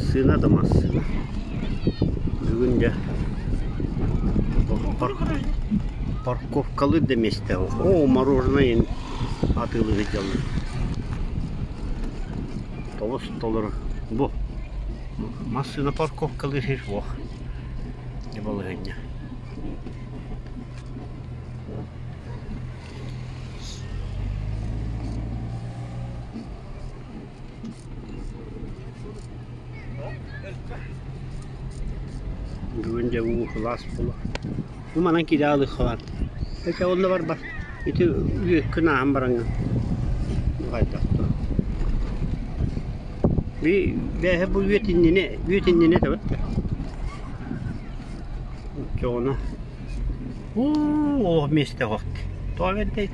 Массыына да массыына. Бүгүн дьэ парковкалыыр да миэстэ Оо, мороженое атыылыы сылдьаллар. Тобус толору. Бу массыына парковкалыыр сир суох. Дьэ балаһыанньа. Бүгүн дьэ уу сылаас буолуо. Бу манан киирэ аалыахха баар. Эчэ онно барбат. Ити үөккүн ааһан бараҥҥын хайдах дуо? Би бээһэ бу үөт иннинэ үөт иннинэ этэбит да. Оччоҕуна уу миэстэ суох. Тоҕо бэрдэй?